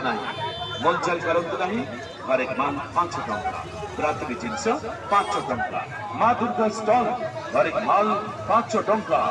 ନାହିଁ। ମଞ୍ଚାଲ କରନ୍ତୁ ନାହିଁ। ହରେକ ମାଲ 5 ଟଙ୍କା। ବ୍ରାତିକ ଜିନିଷ 5 ଟଙ୍କା। ମା ଦୁର୍ଗା ଷ୍ଟଲ, ହରେକ ମାଲ 5 ଟଙ୍କା।